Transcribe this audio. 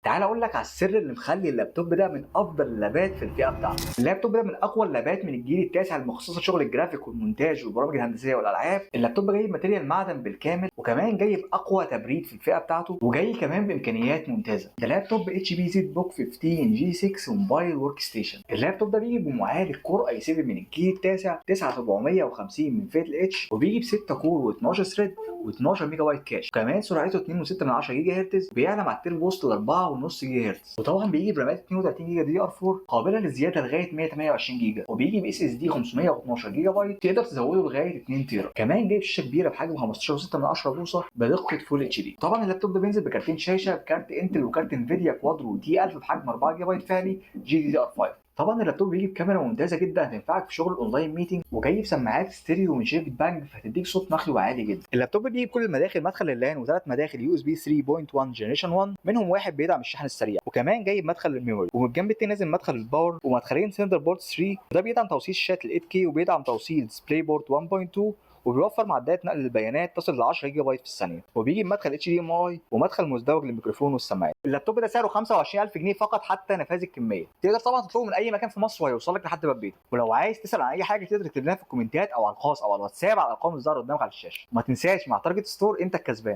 تعال اقول لك على السر اللي مخلي اللابتوب ده من افضل اللابات في الفئة بتاعته. اللابتوب ده من اقوى اللابات من الجيل التاسع المخصصة لشغل الجرافيك والمونتاج والبرامج الهندسية والالعاب. اللابتوب جاي material معدن بالكامل، وكمان جاي باقوى تبريد في الفئة بتاعته، وجاي كمان بامكانيات ممتازة. ده لابتوب HP ZBook 15 G6 mobile workstation. اللابتوب ده بيجي بمعالج Core i7 من الجيل التاسع 9750 من فئة ال H، وبيجي ب 6 core و12 thread و12 ميجا بايت cache، وكمان سرعته 2.6 جيجا هرتز، بيعلى مع التربو boost ل 4.5 جيجا هرتز. وطبعا بيجي برامات 32 جيجا DDR4 قابله للزياده لغاية 128 جيجا، وبيجي ب SSD 512 جيجا بايت تقدر تزوده لغاية 2 تيرا. كمان جايب شاشة كبيرة بحجم 15.6 بوصه بدقة full HD. طبعا اللابتوب ده بينزل بكارتين شاشة، بكارت Intel وكارت Nvidia Quadro T1000 بحجم 4 جيجا بايت فعلي GDDR5. طبعا اللابتوب بيجي بكاميرا ممتازة جدا هتنفعك في شغل ال online meeting، وجاي بسماعات ستيريو من شركة Bang فهتديك صوت نقي وعالي جدا. اللابتوب بيجي بكل المداخل، مدخل ال LAN وثلاث مداخل USB 3.1 generation 1، منهم واحد بيدعم الشحن السريع، وكمان جايب مدخل لل memory، ومن الجنب التاني نازل مدخل ال power ومدخلين ثاندر بولت 3، وده بيدعم توصيل شاشات ال 8K وبيدعم توصيل DisplayPort 1.2، وبيوفر معدلات نقل البيانات تصل ل 10 جيجا بايت في الثانيه، وبيجي بمدخل HDMI ومدخل مزدوج للميكروفون والسماعات. اللابتوب ده سعره 25000 جنيه فقط حتى نفاذ الكميه. تقدر طبعا تطلبه من اي مكان في مصر وهيوصل لك لحد باب بيتك. ولو عايز تسال عن اي حاجة تقدر تكتب لنا في الكومنتات او على الخاص او على الواتساب على الارقام اللي ظاهره قدامك على الشاشه. وما تنساش، مع Target Store انت الكسبان.